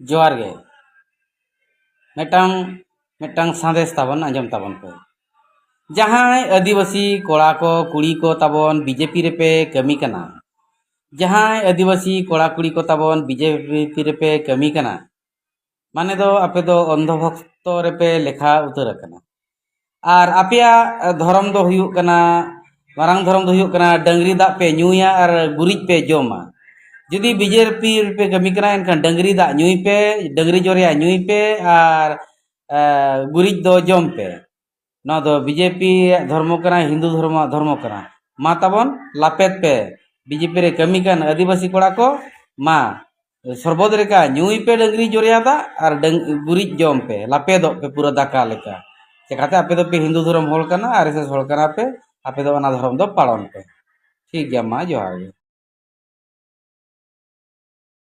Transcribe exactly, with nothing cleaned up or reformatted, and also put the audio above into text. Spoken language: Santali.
ᱡᱚᱦᱟᱨ ᱜᱮ᱾ ᱢᱤᱫᱴᱟᱝ ᱢᱤᱫᱴᱟᱝ ᱥᱟᱸᱫᱮᱥ ᱛᱟᱵᱚᱱ ᱟᱸᱡᱚᱢ ᱛᱟᱵᱚᱱ ᱯᱮ᱾ ᱡᱟᱦᱟᱸᱭ ᱟᱹᱫᱤᱵᱟᱹᱥᱤ ᱠᱚᱲᱟ ᱠᱚ ᱠᱩᱲᱤ ᱠᱚ ᱛᱟᱵᱚᱱ ᱵᱤᱡᱮᱯᱤ ᱨᱮᱯᱮ ᱠᱟᱹᱢᱤ ᱠᱟᱱᱟ, ᱡᱟᱦᱟᱸᱭ ᱟᱹᱫᱤᱵᱟᱹᱥᱤ ᱠᱚᱲᱟ ᱠᱩᱲᱤ ᱠᱚ ᱛᱟᱵᱚᱱ ᱵᱤᱡᱮᱯᱤ ᱨᱮᱯᱮ ᱠᱟᱹᱢᱤ ᱠᱟᱱᱟ, ᱢᱟᱱᱮ ᱫᱚ ᱟᱯᱮ ᱫᱚ ᱚᱱᱫᱷᱚ ᱵᱷᱚᱠᱛᱚ ᱨᱮᱯᱮ ᱞᱮᱠᱷᱟ ᱩᱛᱟᱹᱨ ᱟᱠᱟᱱᱟ᱾ ᱟᱨ ᱟᱯᱮᱭᱟᱜ ᱫᱷᱚᱨᱚᱢ ᱫᱚ ᱦᱩᱭᱩᱜ ᱠᱟᱱᱟ, ᱢᱟᱨᱟᱝ ᱫᱷᱚᱨᱚᱢ ᱫᱚ ᱦᱩᱭᱩᱜ ᱠᱟᱱᱟ ᱰᱟᱹᱝᱨᱤ ᱫᱟᱜ ᱯᱮ ᱧᱩᱭᱟ ᱟᱨ ᱜᱩᱨᱤᱡ ᱯᱮ ᱡᱚᱢᱟ᱾ ᱡᱩᱫᱤ ᱵᱤᱡᱮᱯᱤ ᱨᱮᱯᱮ ᱠᱟᱹᱢᱤ ᱠᱟᱱᱟ, ᱮᱱᱠᱷᱟᱱ ᱰᱟᱹᱝᱨᱤ ᱫᱟᱜ ᱧᱩᱭ ᱯᱮ, ᱰᱟᱹᱝᱨᱤ ᱡᱚᱨᱭᱟ ᱧᱩᱭ ᱯᱮ ᱟᱨ, ᱮ, ᱜᱩᱨᱤᱡ ᱫᱚ ᱡᱚᱢ ᱯᱮ᱾ ᱱᱚᱣᱟ ᱫᱚ ᱵᱤᱡᱮᱯᱤ ᱭᱟᱜ ᱫᱷᱚᱨᱢᱚ ᱠᱟᱱᱟ, ᱦᱤᱱᱫᱩ ᱫᱷᱚᱨᱢᱚ ᱫᱷᱚᱨᱢᱚ ᱠᱟᱱᱟ᱾ ᱢᱟ ᱛᱟᱵᱚᱱ ᱞᱟᱯᱮᱫ ᱯᱮ, ᱵᱤᱡᱮᱯᱤ ᱨᱮ ᱠᱟᱹᱢᱤ ᱠᱟᱱ ᱟᱹᱫᱤᱵᱟᱹᱥᱤ ᱠᱚᱲᱟ ᱠᱚ, ᱢᱟ ᱥᱚᱨᱵᱚᱛ ᱞᱮᱠᱟ ᱧᱩᱭ ᱯᱮ ᱰᱟᱹᱝᱨᱤ ᱡᱚᱨᱭᱟ ᱫᱟᱜ ᱟᱨ ᱰᱟᱹᱝ-, ᱜᱩᱨᱤᱡ ᱡᱚᱢ ᱯᱮ, ᱞᱟᱯᱮᱫᱚᱜ ᱯᱮ ᱯᱩᱨᱟᱹ ᱫᱟᱠᱟ ᱞᱮᱠᱟ᱾ ᱪᱮᱠᱟᱛᱮ ᱟᱯᱮ ᱫᱚᱯᱮ ᱦᱤᱱᱫᱩ ᱫᱷᱚᱨᱚᱢ ᱦᱚᱲ ᱠᱟᱱᱟ, ᱟᱨ ᱮᱥ ᱮᱥ ᱦᱚᱲ ᱠᱟᱱᱟ ᱯᱮ, ᱟᱯᱮ ᱫᱚ ᱚᱱᱟ ᱫᱷᱚᱨᱚᱢ ᱫᱚ ᱯᱟᱞᱚᱱ ᱯᱮ᱾ ᱴᱷᱤᱠ ᱜᱮᱭᱟ, ᱢᱟ ᱡᱚᱦᱟᱨ ᱜᱮ᱾